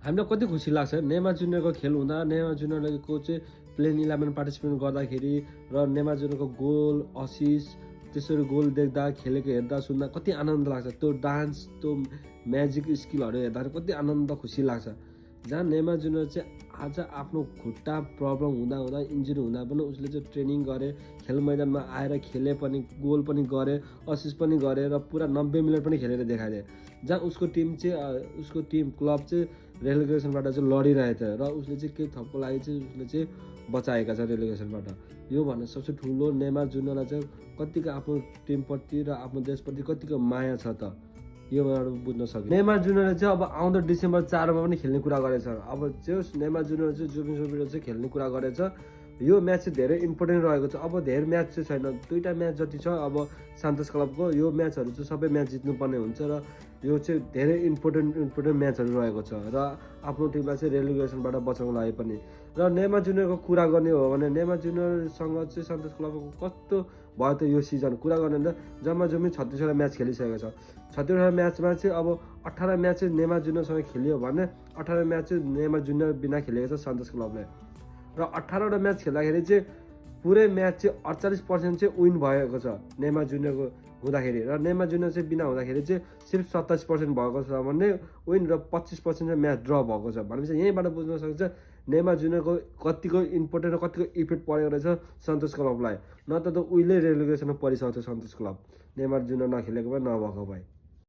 हामीलाई कति खुसी लाग्छ नेमा जुनियरको खेल हुँदा नेमा जुनियरको चाहिँ प्लेन 11 पार्टिसिपेट गर्दाखेरि र नेमा जुनियरको गोल असिस्ट त्यसरी गोल देख्दा खेलेको हेर्दा सुन्दा कति आनन्द लाग्छ। त्यो डान्स त्यो म्याजिक स्किलहरू हेर्दा कति आनन्द खुसी लाग्छ। जहाँ नेमा जुनियर चाहिँ आज आफ्नो खुट्टा प्रब्लम हुँदा इन्जुरी हुँदा पनि उसले चाहिँ ट्रेनिङ गरे, खेल मैदानमा आएर खेले पनि, गोल पनि गरे, असिस्ट पनि गरे र पुरा 90 मिनट पनि खेलेर देखाइदिए। जहाँ उसको टिम क्लब चाहिँ रेलिगेसनबाट चाहिँ लडिरहेको थियो र उसले चाहिँ केही थपको लागि चाहिँ उसले चाहिँ बचाएका छ रेलिगेसनबाट। यो भन्ने सबसे ठुलो नेमा जुनियरलाई चाहिँ कतिको आफ्नो टिमप्रति र आफ्नो देशप्रति कतिको माया छ त यो बुझ्न सक्यो। नेमार जुनियरले चाहिँ अब आउँदो डिसेम्बर 4 मा पनि खेल्ने कुरा गरेछ। अब चाहिँ नेमार जुनियर चाहिँ जुबिन चाहिँ खेल्ने कुरा गरेछ। यो म्याच चाहिँ धेरै इम्पोर्टेन्ट रहेको छ। अब धेरै म्याच चाहिँ छैन, 2टा म्याच जति छ अब सान्तोस क्लबको। यो म्याचहरू चाहिँ सबै म्याच जित्नुपर्ने हुन्छ र यो चाहिँ धेरै इम्पोर्टेन्ट म्याचहरू रहेको छ र आफ्नो टिमलाई चाहिँ रेलिगेसनबाट बचाउन लागि पनि। र नेमार जुनियरको कुरा गर्ने हो भने नेमार जुनियरसँग चाहिँ सान्तोस क्लबको कस्तो भयो त यो सिजन कुरा गर्ने त जम्मा 36वटा म्याच खेलिसकेको छ। 36वटा म्याचमा चाहिँ अब 18 म्याच चाहिँ नेमार जुनियरसँग खेलियो भने 18 म्याच चाहिँ नेमार जुनियर बिना खेलेको छ सान्तोस क्लबले। र 18वटा म्याच खेल्दाखेरि चाहिँ पुरै म्याच चाहिँ 48% चाहिँ विन भएको छ नेमार जुनियरको हुँदाखेरि र नेमार जुनियर चाहिँ बिना हुँदाखेरि चाहिँ सिर्फ 27% भएको छ भने विन र 25% चाहिँ म्याच ड्र भएको छ। भनेपछि यहीँबाट बुझ्न सकिन्छ नेमार जुनियरको कतिको इम्पोर्टेन्ट र कतिको इफेक्ट परेको रहेछ सन्तोष क्लबलाई। न त उहिले रेलिगेसनमा परिसक्छ सन्तोष क्लब नेमार जुनियर नखेलेको भए नभएको भए।